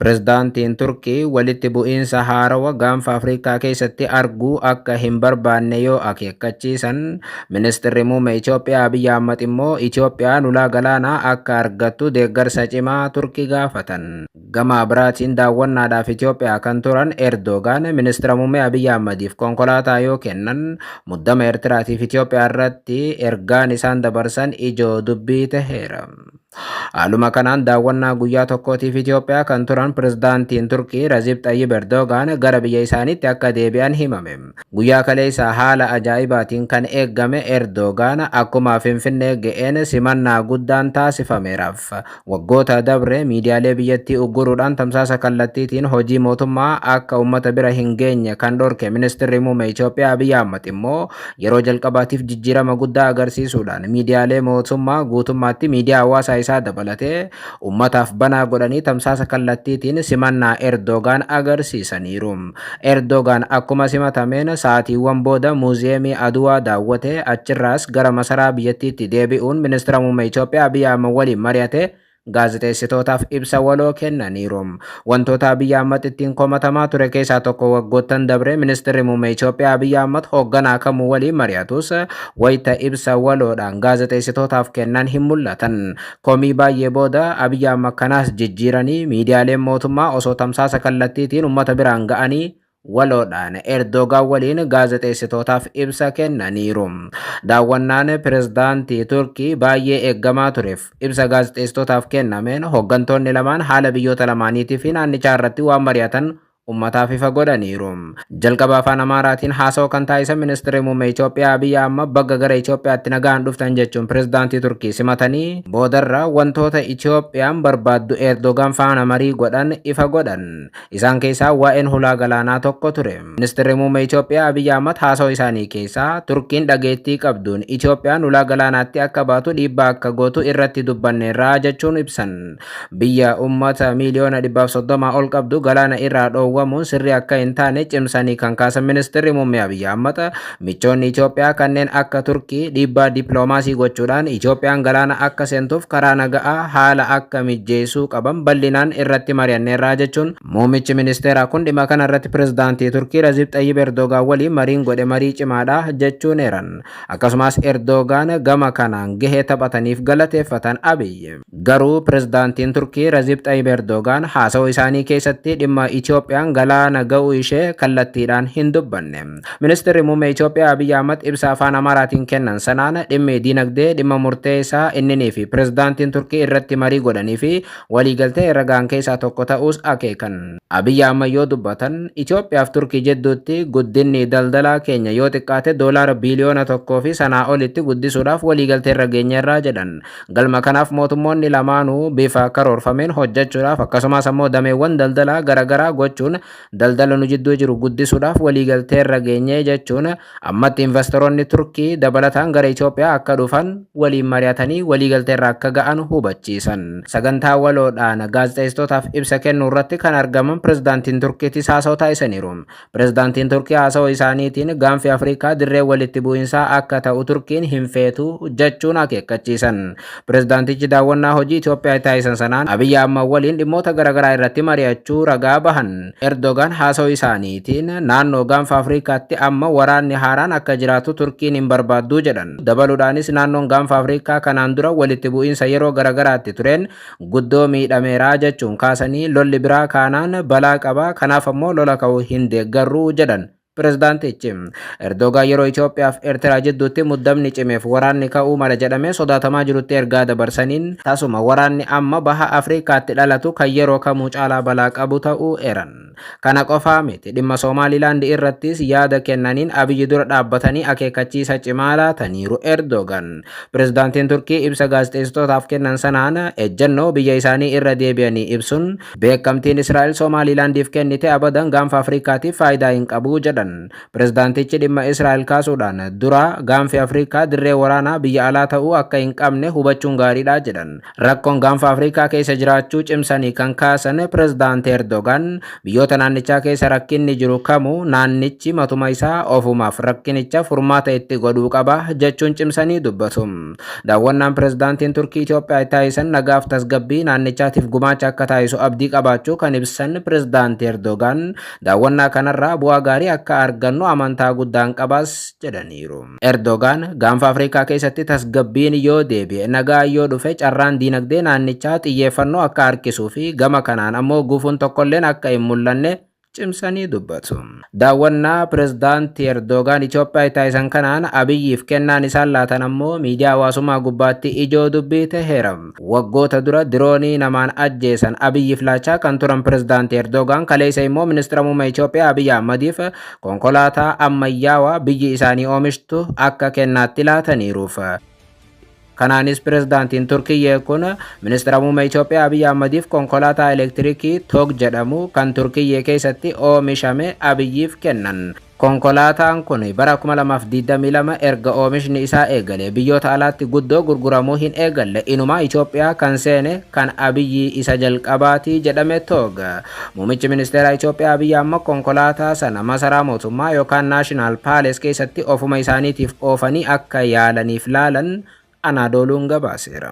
Pirezidaantiin Turkii walitti bu'iinsa haarawa Gaanfa Afrikaa keessatti arguu akka hin barbaanne yoo akeekkachiisan, Ministirri Muummee Itoophiyaa Abiyyi Ahmad immoo Itoophiyaan ulaa galaanaa akka argattu deeggarsa cimaa Turkii gaafatan. Gama biraatiin daawwannaadhaaf Itoophiyaa kan turan Erdogaan Ministira Muummee Abiyyi Ahmadiif konkolaataa yoo kennan, muddama Eertiraatiif Itoophiyaa irratti ergaan isaan dabarsan ijoo dubbii taheera. Haaluma kanaan daawwannaa guyyaa tokkootiif Itoophiyaa kan turan Pirezidaantiin Turkii Rajib Xayyib Erdogaan gara biyya isaaniitti akka deebi'an himame. Guyyaa kaleessa haala ajaa'ibaatiin kan eeggame Erdogaan akkuma Finfinnee ga'een simannaa guddaan taasifameeraaf. Waggoota dabre miidiyaalee biyyattii ugguruudhaan tamsaasa kallattiitiin hojii mootummaa akka uummata bira hin geenye kan dhorke Ministirri Muummee Itoophiyaa Abiyyi Ahmad immoo yeroo jalqabaatiif jijjiirama guddaa agarsiisuudhaan miidiyaalee mootummaa guutummaatti miidiyaa hawaasaa isaa dabalatee uummataaf banaa godhanii tamsaasa kallattiitiin simannaa Erdogaan agarsiisaniiru. Erdogaan akkuma simatameen sa'aatiiwwan booda muuziyeemii Aduwaa daawwate, achirraas gara masaraa biyyattiitti deebi'uun Ministira Muummee Itoophiyaa Abiyyi Ahmad waliin mari'ate, gaazexeessitootaaf ibsa waloo kennaniiru. Wantoota Abiyyi Ahmad ittiin komatamaa ture keessaa tokko waggoottan dabre Ministirri Muummee Itoophiyaa Abiyyi Ahmad hoogganaa kamuu waliin mari'atus wayita ibsa waloodhaan gaazexeessitootaaf kennan hin mul'atan. Komii baay'ee booda Abiyyi Ahmad kanaas jijjiiranii miidiyaaleen mootummaa osoo tamsaasa kallattiitiin uummata biraan ga'anii waloodhaan Erdogaan waliin gaazexeessitootaaf ibsa kennaniiru. Daawwannaan pirezidaantii Turkii baay'ee eeggamaa tureef ibsa gaazexeessitootaaf kennameen hooggantoonni lamaan haala biyyoota lamaaniitii fi naannichaa irratti waan mari'atan ummataaf ifa godhaniiru. Jalqaba afaan Amaaraatiin haasawaa kan taasisan Ministeerri Muummee Itoophiyaa Abiyyi Ahmad bagga gara Itoophiyaatti nagaan dhuftan jechuun pirezidaantii Turkii simatanii boodarra wantoota Itoophiyaan barbaaddu Erdogaan faana marii godhan ifa godhan. Isaan keessaa waa'een hulaa galaanaa tokko ture. Ministeerri Muummee Itoophiyaa Abiyyi Ahmad haasawaa isaanii keessaa Turkiin dhageettii qabduun Itoophiyaan hulaa galaanaatti akka baatu dhiibbaa akka gootu irratti dubbanneerraa jechuun ibsan. Biyya uummata miiliyoona 130 ol qabdu galaana irraa dhoowwamuun sirrii akka hin taane cimsanii kan kaasan Ministeerri Muummee Abiyyi Ahmad michoonni Itoophiyaa kanneen akka Turkii dhiibbaa dippiloomaasii gochuudhaan Itoophiyaan galaana akka seentuuf karaa naga'aa haala akka mijjeessuu qaban bal'inaan irratti mari'anneerraa jechuun muummichi ministeeraa kun dhimma kana irratti pirezidaantii Turkii Rajib Xayyib Erdogaan waliin mariin godhe marii cimaadha jechuun eeran. Akkasumas Erdogaan gama kanaan gahee taphataniif galateeffatan Abiyyi. Garuu pirezidaantiin Turkii Rajib Xayyib Erdogaan haasawaa isaanii keessatti dhimma Itoophiyaan galaana ga'uu ishee kallattiidhaan hin dubbanne. Ministeerri Muummee Itoophiyaa Abiyyi Ahmad ibsa afaan Amaaraatiin kennan sanaan dhimmi diinagdee dhimma murteessaa inninii fi pirezidaantiin Turkii irratti marii godhanii fi waliigaltee irra ga'an keessaa tokko ta'uus akeekan. Abiyyi Ahmad yoo dubbatan Itoophiyaaf Turkii jidduutti guddinni daldalaa keenya yoo xiqqaate doolaara biiliyoona 1 fi sanaa olitti guddisuudhaaf waliigaltee irra geenyeerraa jedhan. Galma kanaaf mootummoonni lamaanuu bifa karoorfameen hojjechuudhaaf akkasumas ammoo dameewwan daldalaa garaagaraa gochuun daldala nu jidduu jiru guddisuudhaaf waliigaltee irra geenyee jechuun ammatti investoroonni Turkii dabalataan gara Itoophiyaa akka dhufan waliin mari'atanii waliigaltee irra akka ga'an hubachiisan. Sagantaa waloodhaan gaazexeessitootaaf ibsa kennuu irratti kan argaman pirezidaantiin Turkiitis haasawaa taasisaniiru. Pirezidaantiin Turkii haasawaa isaaniitiin gaanfi Afrikaa dirree walitti bu'iinsaa akka ta'u Turkiin hin feetu jechuun akeekkachiisan. Pirezidaantichi daawwannaa hojii Itoophiyaa taasisan sanaan Abiyyi Ahmad waliin dhimmoota garaagaraa irratti mari'achuu ragaa bahan. Erdogaan haasawaa isaaniitiin naannoo gaanfa Afrikaatti amma waraanni haaraan akka jiraatu Turkiin hin barbaaddu jedhan. Dabaluudhaanis naannoon gaanfa Afrikaa kanaan dura walitti bu'iinsa yeroo garaagaraatti tureen guddoo miidhameera jechuun kaasanii lolli biraa kaanaan balaa qaba, kanaaf ammoo lola ka'uu hin deeggarru jedhan. Pirezidaantichi Erdogaan yeroo Itoophiyaa fi Eertiraa jidduutti muddamni cimeef waraanni ka'uu mala jedhamee sodaatamaa jirutti ergaa dabarsaniin tasuma waraanni amma baha Afrikaatti dhalatu kan yeroo kamuu caalaa balaa qabu ta'uu eeran. Kana qofaa miti, dhimma Somaalilaand irrattis yaada kennaniin Abiyyi dura dhaabbatanii akeekkachiisa cimaa laataniiru Erdogan. Pirezidaantiin Turkii ibsa gaazexeessitootaaf kennan sanaan ejjennoo biyya isaanii irra deebi'anii ibsuun beekamtiin Israa'el Somaalilaandiif kennite abadan gaanfa Afrikaatiif faayidaa hin qabu jedhan. Pirezidaantichi dhimma Israa'el kaasuudhaan dura gaanfi Afrikaa dirree waraanaa biyya alaa ta'uu akka hin qabne hubachuun gaariidha jedhan. Rakkoon gaanfa Afrikaa keessa jiraachuu cimsanii kan kaasan Pirezidaanti Erdogan biyyoota Biyyoota naannichaa keessa rakkinni jiru kamuu naannichi matuma isaa ofumaaf rakkinicha furmaata itti godhuu qaba jechuun cimsanii dubbatu. Daawwannaan pirezidaantiin Turkii Itoophiyaa taasisan nagaaf tasgabbii naannichaatiif gumaacha akka taasisu abdii qabaachuu kan ibsan pirezidaantii Erdogaan, daawwannaa kanarraa bu'aa gaarii akka argannu amantaa guddaan qabas jedhaniiru. Erdogaan gaanfa Afrikaa keessatti tasgabbiin yoo deebi'e, nagaa yoo dhufe, carraan diinagdee naannichaa xiyyeeffannoo akka harkisuu fi gama kanaan ammoo gufuun tokkolleen akka hin mul'anne cimsanii dubbatu. Daawwannaa pirezidaantii Erdogaan Itoophiyaa taasisan kanaan Abiyyiif kennaan isaan laatan ammoo miidiyaa hawaasummaa gubbaatti ijoo dubbii taheera. Waggoota dura diroonii namaan ajjeesan Abiyyiif laachaa kan turan pirezidaantii Erdogaan, kaleessa immoo ministeera muummee Itoophiyaa Abiyyi Ahmadiif konkolaataa ammayyaawaa biyyi isaanii oomishtu akka kennaatti laataniiruuf. Kanaanis pirezidaantiin Turkiyyee kun ministeera muummee Itoophiyaa Abiyyi Ahmadiif konkolaataa elektirikii Togg jedhamu kan Turkiyyee keessatti oomishame Abiyyiif kennan. Konkolaataan kun bara 2022 erga oomishni isaa eegale biyyoota alaatti guddoo gurguramuu hin eegalle. Inumaa Itoophiyaa kan seene kan Abiyyi isa jalqabaatii jedhame Togg. Muummichi ministeera Itoophiyaa Abiyyi Ahmad konkolaataa sana masaraa mootummaa yookaan National Palace keessatti ofuma isaaniitiif oofanii akka yaalaniif laalan Anaadooluun gabaaseera.